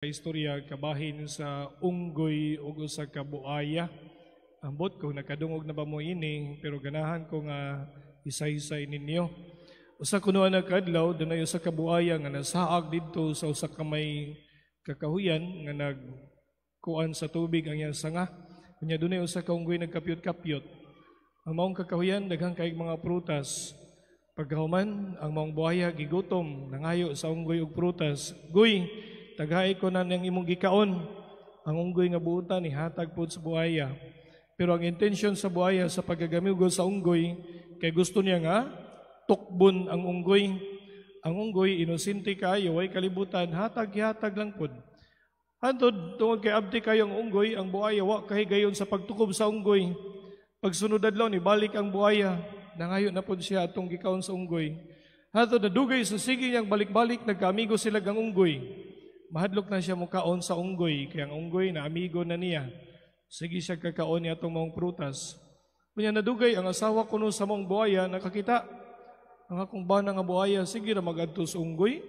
Istorya kabahin sa unggoy ug usa ka buaya. Ambot kung nakadungog na ba mo ini, pero ganahan ko nga isaysay ninyo. Usa kuno na kaadlaw, dunay usa ka buaya nga nasaag didto sa usa ka may kakahuyan nga nagkuan sa tubig ang iyang sanga. Unya dunay usa ka unggoy nagkapyot-kapyot. Ang maong kakahuyan daghang kaayog mga prutas. Pagkahuman, ang maong buaya gigutom, nangayo sa unggoy og prutas. "Goy, tagahi ko na ng imong gikaon." Ang unggoy nga buutan nihatag pod sa buaya. Pero ang intention sa buaya sa pagkagamigo sa unggoy, kay gusto niya nga tukbon ang unggoy. Ang unggoy, inosente kayo, way kalibutan, hatag-hatag lang pod. Hantod, tungod kay abti kayo ang unggoy, ang buaya wa kahigayon sa pagtukob sa unggoy. Pagsunod adlaw, nibalik ang buaya, nangayo na pod siya atong gikaon sa unggoy. Hantod nadugay sa sige niyang balik-balik, nagkaamigo sila gang unggoy. Mahadlok na siya mukaon sa unggoy, kaya ang unggoy na amigo na niya. Sige siya kakaon niya atong maong prutas. Unya nadugay ang asawa kuno sa maong buaya nakakita. "Ang akong bana nga buaya sige ra magadto sa unggoy.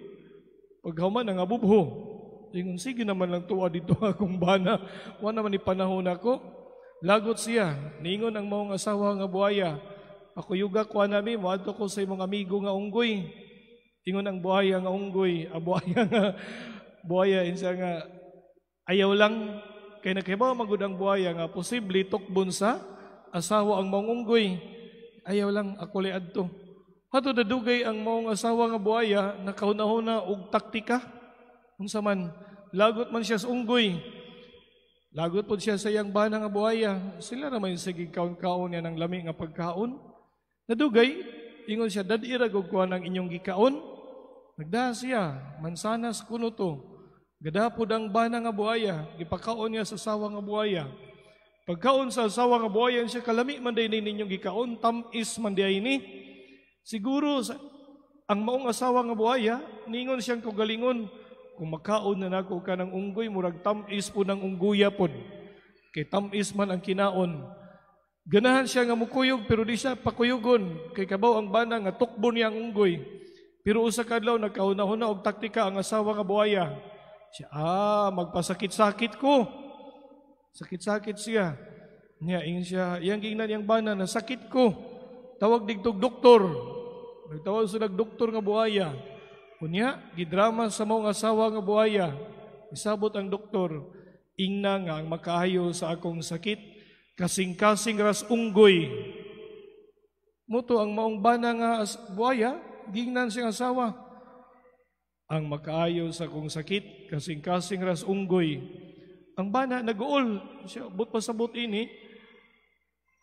Paghuman ang abubho. Ingon, sige naman lang tuwa dito akong bana. Wa naman ni panahon ako." Lagot siya. Niingon ang maong asawa nga buaya, "Pakuyuga ko nami, moadto ko sa imong amigo nga unggoy." Ingon ang buaya nga unggoy, ang buaya nga buaya insa nga ayaw lang, kay nakahibaw magud ang buaya nga posible tukbon sa asawa ang maong unggoy. "Ayaw lang, ako lay adto." Hantod nadugay ang maong asawa nga buaya nakahuna-huna og taktika. Unsa man, lagot man siya sa unggoy. Lagot pod siya sa iyang bana nga buaya. Sila ra man sige kaon-kaon niya ng lami nga pagkaon. Nadugay, ingon siya, "Dad-i ra og kuha ng inyong gikaon." Nagdaha siya, mansanas kuno to. Gadapod ang bana nga buaya, gipakaon niya sa asawa nga buaya. Pagkaon sa asawa nga buaya siya, "Kalami man day ninyong gikaon, tam-is man day ni." Siguro ang maong asawa nga buaya, ningon siyang kaugalingon, "Kung makaon na nako ka ng unggoy, murag tam-is po ng ungguya pod. Kay tam-is man ang kinaon." Ganahan siya nga mukuyog pero di siya pakuyugon kay kabaw ang bana nga tukbon niya ang unggoy. Pero usa ka adlaw nagkahuna-huna og taktika ang asawa nga buaya. Siya, "Magpasakit-sakit ko." Sakit-sakit siya. Niya, ingon siya, iyang giingnan iyang bana, "Nasakit ko. Tawag digtog doktor." Nagtawag sila doktor nga buaya. Unya, gidrama sa maong asawa nga buaya. Isabot ang doktor, "Ingna nga ang makaayo sa akong sakit, kasing-kasing ras unggoy." Muto ang maong bana nga buaya, giingnan siyang asawa, "Ang makaayo sa akong sakit, kasing-kasing ras unggoy." Ang bana nag-uol, siya, "But pasabot ini,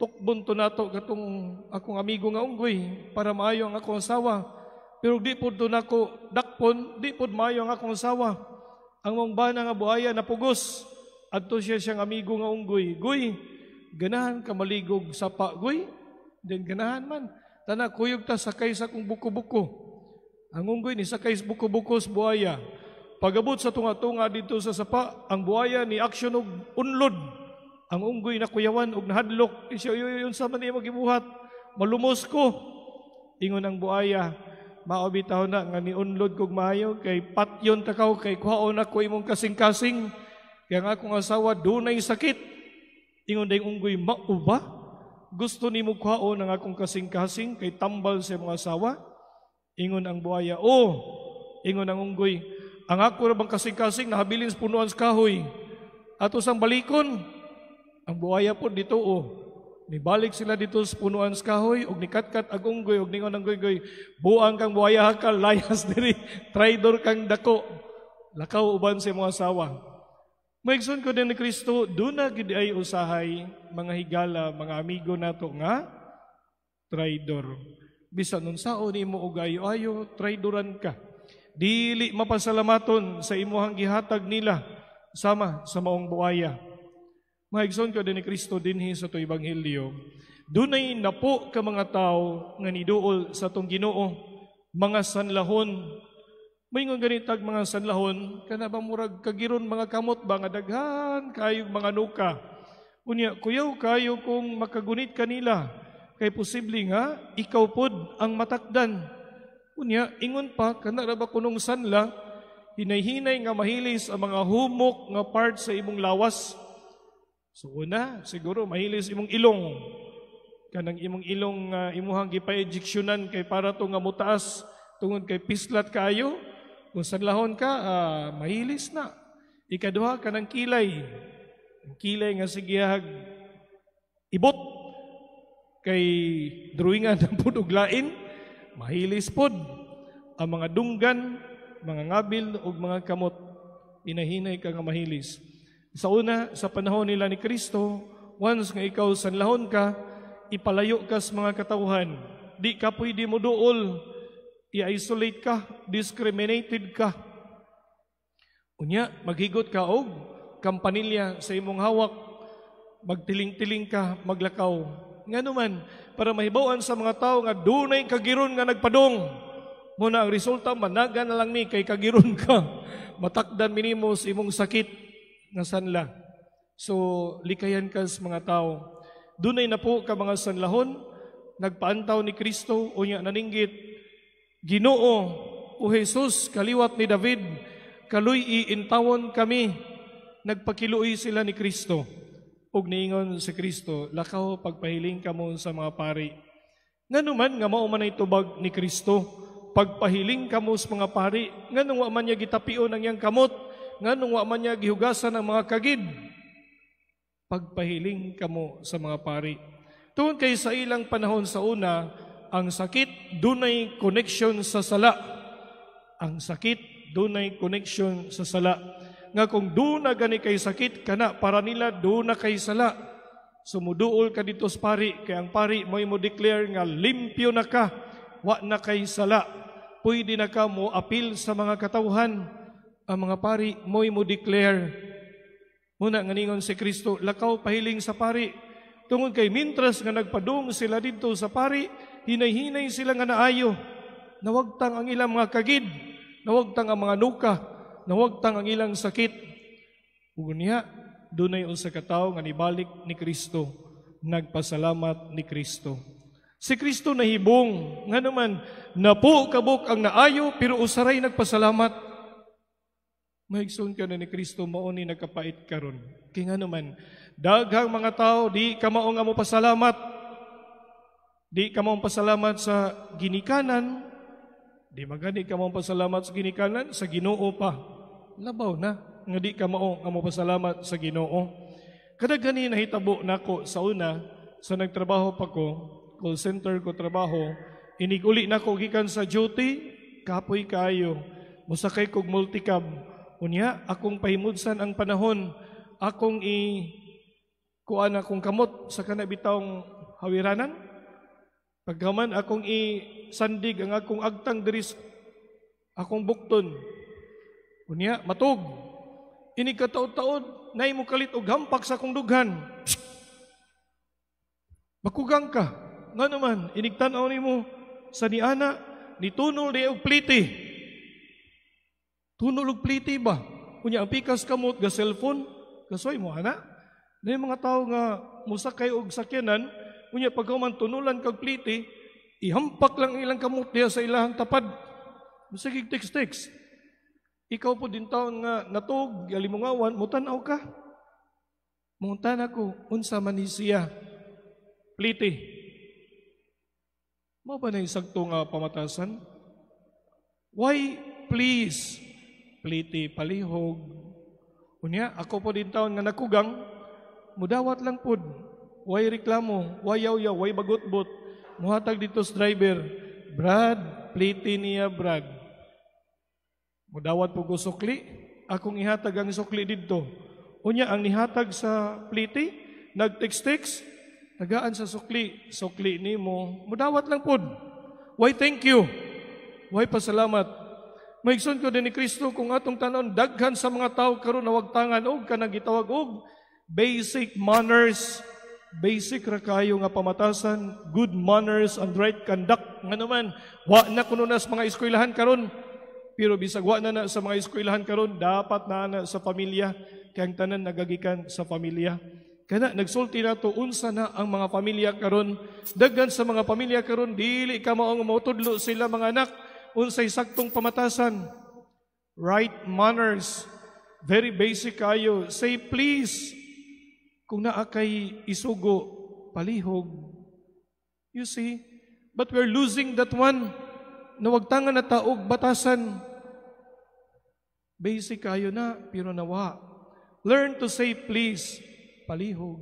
tukbon to nato katong akong amigo nga unggoy para maayo ang akong asawa. Pero di pod to nako dakpon, di pod maayo ang akong asawa." Ang maong bana nga buaya napugos. Adto siya siyang amigo nga unggoy. "Goy, ganahan ka maligog sapa, goy?" "Then ganahan man." "Tana, kuyog ta, sakay sa akong buko-buko." Ang unggoy ni sakay sa buko-buko sa buaya. Pagabot sa tunga-tunga dito sa sapa, ang buaya ni action og unlod. Ang unggoy na kuyawan og nahadlok. Siya, "Uy, unsa man imo gibuhat? Malumos ko." Ingon ang buaya, "Mao bitaw na nga niunlod kog maayo kay patyon takaw kay kuhaon ako imong kasing-kasing. Kaya ang akong asawa dunay sakit." Ingon dayong unggoy, "Mao ba? Gusto nimo kuhaon ang akong kasing-kasing kay tambal sa imong asawa?" Ingon ang buaya, "Oh." Ingon ang unggoy, "Ang ako ra bang kasing-kasing nahabilin sa punuan sa kahoy. Ato sang balikon." Ang buaya po dito, oh. Nibalik sila dito sa punuan sa kahoy, og nikatkat ang unggoy, og ningon ang unggoy, "Buang kang buaya ka, layas diri, traidor kang dako. Lakaw uban sa imong asawa." Maigsoon ko din ni Kristo, duna gid ay usahay mga higala, mga amigo nato nga traidor. Bisan unsaon nimo og ayo-ayo, traidoran ka. Dili mapasalamaton sa imuhang gihatag nila sama sa maong buaya. Mga igsoon ko din ni Kristo, dinhi sa to ebanghelyo, dunay napo ka mga tawo nga niduol sa atong Ginoo, mga sanlahon. Moingon ganitag mga sanlahon, kana ba murag kagiron mga kamot ba nga daghan kayog mga nuka. Unya, kuyaw kayo kung makagunit kanila, kay posible nga ikaw pod ang matakdan. Unya, ingon pa, kana ra ba kunong sanla, Hinay-hinay nga mahilis ang mga humok nga part sa imong lawas. So una, siguro mahilis imong ilong. Kanang imong ilong nga imuhang gipa-injectionan kay para to nga mutaas tungod kay pislat kaayo. Kung sanlahon ka, mahilis na. Ikaduha, kanang kilay. Ang kilay nga sigihag ibot kay drawingan ng pud og lain, mahilis pod. Ang mga dunggan, mga ngabil ug mga kamot, hinahinay ka nga mahilis. Sa una, sa panahon nila ni Kristo, once nga ikaw sanlahon ka, ipalayo ka sa mga katawhan. Di ka pwede mo duol, i-isolate ka, discriminated ka. Unya, maghigot ka og kampanilya sa imong hawak, magtiling-tiling ka, maglakaw. Nga naman, para mahibawan sa mga tao nga dunay kagiron nga nagpadong. Muna ang resulta, managa na lang ni kay kagiron ka. Matakdan minimo sa imong sakit nga sanla. So, likayan ka sa mga tao. Dunay na po ka mga sanlahon, nagpaantaw ni Kristo, unya naninggit, "Ginoo, o Jesus, kaliwat ni David, kaluy intawon kami." Nagpakiluoy sila ni Kristo. Ug niingon si Kristo, "Lakaw, pagpahiling kamo sa mga pari." Ngano man nga mao man ay tubag ni Kristo, "Pagpahiling kamo sa mga pari"? Nganong wa man niya gitapion ang iyang kamot? Nganong wa man niya gihugasan ang mga kagid? "Pagpahiling kamo sa mga pari." Tungod kay sa ilang panahon sa una, ang sakit dunay connection sa sala. Ang sakit dunay connection sa sala. Nga kung duna gani kay sakit kana, para nila duna kay sala. Sumuduol ka dito sa pari kay ang pari mo'y mo declare nga limpyo na ka, wa na kay sala. Pwede na ka mo apil sa mga katawhan. Ang mga pari mo'y mo declare. Muna nga ningon si Kristo, "Lakaw, pahiling sa pari." Tungod kay mintras nga nagpadung sila didto sa pari, hinay-hinay sila nga naayo. Nawagtang ang ilang mga kagid, nawagtang ang mga nuka, nawagtang ang ilang sakit. Ug niya, dunay usa ka tawo nga nibalik ni Kristo, nagpasalamat ni Kristo. Si Kristo nahibong, nga naman, napo kabuk ang naayo, pero usaray nagpasalamat. Mahigsoon ka na ni Kristo, mao ni nagkapait karon. Kay nga naman, daghang mga tao, di ka mao nga mo pasalamat. Di ka mao pasalamat sa ginikanan, di magani ka mao pasalamat sa ginikanan, sa Ginoo pa. Labaw na nga di ka mao nga mo pasalamat sa Ginoo. Kada gani nahitabo nako sa una, sa nagtrabaho pa ko, call center ko trabaho, iniguli nako gikan sa duty, kapoy kaayo. Musakay kog multicab. Unya, akong pahimudsan ang panahon, akong i kuan akong kamot sa kana bitawng hawiranan. Pagkaman akong i-sandig ang akong agtang diri akong bukton. Unya, matug. Ini kataod-taod, nay mo kalit og hampak sa akong dughan. Makugang ka. Nga naman, inigtan-aw nimo sa niana, nitunol di og pliti. Tunol og pliti ba? Unya ang pikas kamot ga cellphone, kasoy mo ana. Na yung mga tao nga musakay og sakyanan, unya pagkaman tunulan kag pliti, ihampak lang ilang kamot diha sa ilahang tapad. Sige, text-text. Ikaw po din taon nga natug, galimungawan, mutan-aw ka. Muntan ako, unsa man ni siya? Pliti. Mao ba na sakto nga pamatasan? Why please? Pliti palihog. Unya, ako po din taon nga nakugang, mudawat lang pod. Way reklamo, way yaw-yaw, way bagutbot. Muhatag dito sa driver, "Brad, pliti niya, Brad." Mudawat po ko sukli, akong ihatag ang sukli didto. Unya, ang nihatag sa pliti, nag-text-text, tagaan sa sukli, "Sukli nimo," mudawat lang pod. Why thank you? Why pasalamat? Maigsoon ko din ni Kristo, kung atong tanon, daghan sa mga tao karon nawagtangan og kanang gitawag og basic manners. Basic ra kayo nga pamatasan, good manners and right conduct. Nga naman, wa na kuno na sa mga eskwelahan karon. Pero bisag wa na na sa mga eskwelahan karon, dapat na na sa pamilya, kay ang tanan nagagikan sa pamilya. Kana nagsulti nato unsa na ang mga pamilya karon. Daghan sa mga pamilya karon dili ka mao nga motudlo sila mga anak unsay saktong pamatasan. Right manners, very basic kayo. Say please. Kung naa kay isugo, palihog. You see? But we're losing that one. Nawagtangan na ta og batasan. Basic kayo na, pero nawa. Learn to say please. Palihog.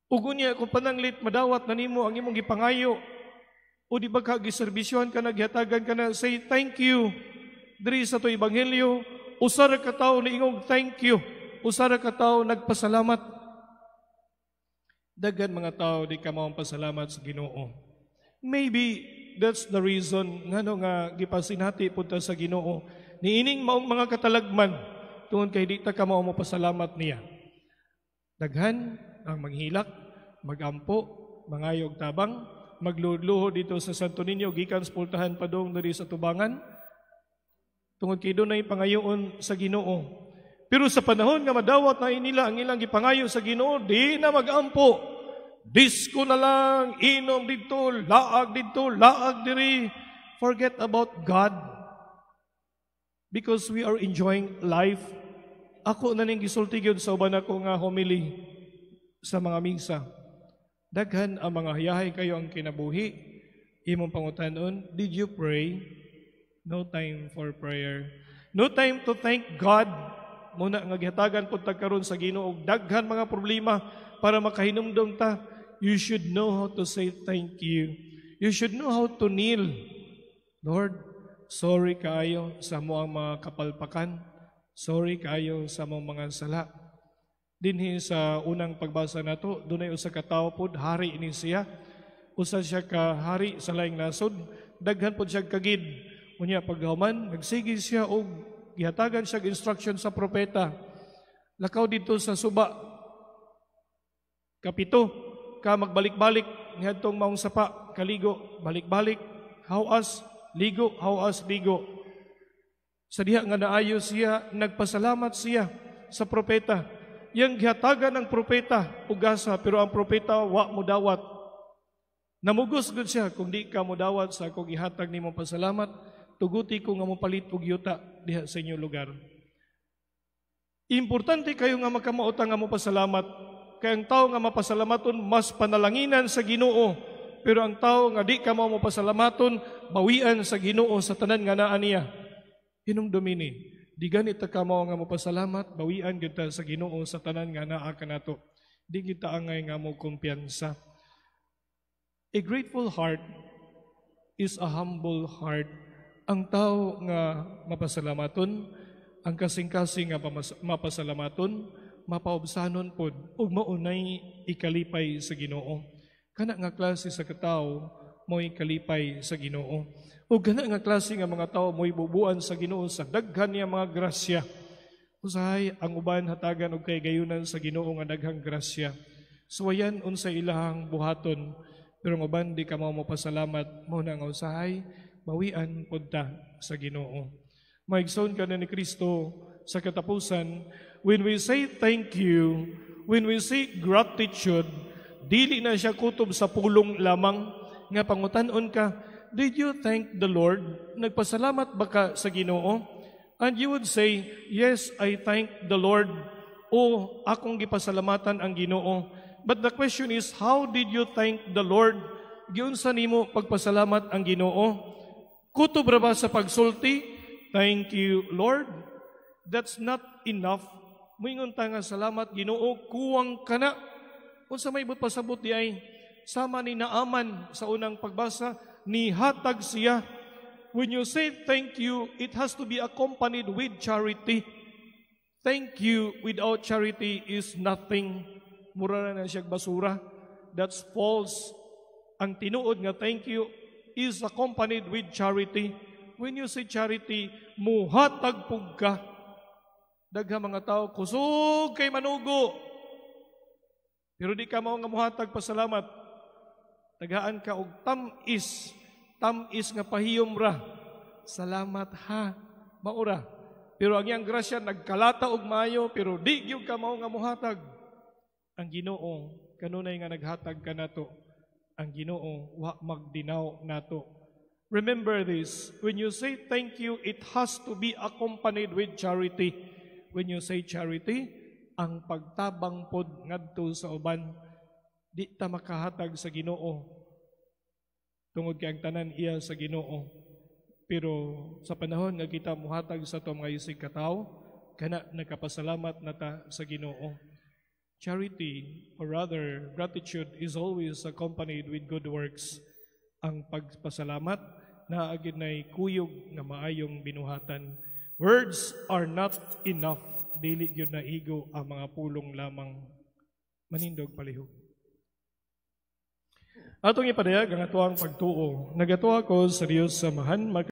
Ug unya, kung pananglit, madawat na nimo ang imong gipangayo, o di ba ka giserbisyohan ka na, gihatagan ka na, say thank you. Diri sa to ebanghelyo, usa ra ka tawo niingog thank you. Usa ra ka tawo nagpasalamat. Daghan mga tao di ka pasalamat sa Ginoo. Maybe that's the reason ngano nga gipasinati pud ta sa Ginoo niining maong mga katalagman, tungod kay di ta ka mao pasalamat niya. Daghan ang manghilak, magampo, mangayog tabang, magluhod dito sa Santo Niño gikan sa pultahan padung diri sa tubangan tungod kay dunay pangayoon sa Ginoo. Pero sa panahon nga madawat na nila ang ilang gipangayo sa Ginoo, di na magampo. Disco na lang, inom dito, laag dito, laag diri. Forget about God. Because we are enjoying life. Ako na ning gisulti gyud sa uban ako nga homily sa mga misa. Daghan ang mga hayahay kayo ang kinabuhi. Imong pangutanon, did you pray? No time for prayer. No time to thank God. Muna nga gihatagan pud ta karon sa Ginoo og daghan mga problema para makahinumdom ta. You should know how to say thank you. You should know how to kneel. Lord, sorry kaayo sa among mga kapalpakan. Sorry kaayo sa among mga sala. Dinhi sa unang pagbasa nato, dunay usa ka tawo pod, hari ni siya. Usa siya ka hari sa laing nasod, daghan pod siya kagid. Unya paghuman, nagsige siya og gihatagan siya og instruction sa propeta. Lakaw dito sa suba. Kapito, ka magbalik-balik ngadtong maong sapa, kaligo, balik-balik, hawas, ligo, hawas, ligo. Sa diha nga naayo siya, nagpasalamat siya sa propeta. Yang gihatagan ng propeta ugasa, pero ang propeta wa mo dawat. Namugos gud siya, kung di ka modawat sa akong ihatag nimo pasalamat, tuguti ko nga mopalit og yuta diha sa inyong lugar. Importante kayo nga makamao ta nga mopasalamat. Kay ang tao nga mapasalamaton mas panalanginan sa Ginoo. Pero ang tao nga di ka mao mapasalamaton, bawian sa Ginoo sa tanan nga naa niya. Hinumdumi ni, di ganit ta ka mao nga mopasalamat, bawian gyud ta sa Ginoo sa tanan nga naa kanato. Di kita angay nga mo kumpiyansa. A grateful heart is a humble heart. Ang tao nga mapasalamaton, ang kasing-kasing nga mapasalamaton, mapaubsanon pod ug maunay ikalipay sa Ginoo. Kana nga klase sa katawo mo'y kalipay sa Ginoo. Ug kana nga klase nga mga tawo mo'y bubuan sa Ginoo sa daghan niya mga grasya. Usahay ang uban hatagan og kahigayunan sa Ginoo nga daghang grasya. Suwayan unsa ilahang buhaton, pero ang uban di ka mao mopasalamat, mao na nga usahay bawian pod ta sa Ginoo. Maigsoon kana ni Kristo, sa katapusan, when we say thank you, when we say gratitude, dili na siya kutob sa pulong lamang nga pangutan-on ka, did you thank the Lord? Nagpasalamat ba ka sa Ginoo? And you would say, yes, I thank the Lord. O akong gipasalamatan ang Ginoo. But the question is, how did you thank the Lord? Giunsa nimo pagpasalamat ang Ginoo? Kutob ra ba sa pagsulti? Thank you, Lord. That's not enough. Muingon ta nga salamat Ginoo, kuwang kana. Unsa may buot pasabot di ay sama ni Naaman sa unang pagbasa, nihatag siya. When you say thank you, it has to be accompanied with charity. Thank you without charity is nothing. Mura na siya basura. That's false. Ang tinuod nga thank you is accompanied with charity. When you say charity, muhatag pug ka. Daghan mga tao, kusog kay manugo. Pero di ka mao nga muhatag pasalamat. Tagaan ka og tam-is, tam-is nga pahiyom ra. Salamat ha, maura. Pero ang iyang grasya nagkalata og maayo, pero di gyud ka mao nga muhatag. Ang Ginoo kanunay nga naghatag kanato. Ang Ginoo wa magdinaw nato. Remember this, when you say thank you, it has to be accompanied with charity. When you say charity, ang pagtabang pod ngadto sa uban, di ta makahatag sa Ginoo. Tungod kay ang tanan iya sa Ginoo. Pero sa panahon nga kita muhatag sa atong mga isig katawo, kana nakapasalamat na ta sa Ginoo. Charity, or rather gratitude, is always accompanied with good works. Ang pagpasalamat naa gyud nay kuyog nga maayong binuhatan. Words are not enough. Dili gyud naigo ang mga pulong lamang. Manindog palihog. Atong ipadayag ang atoang pagtuo. Nagatuo ako sa Dios Amahan.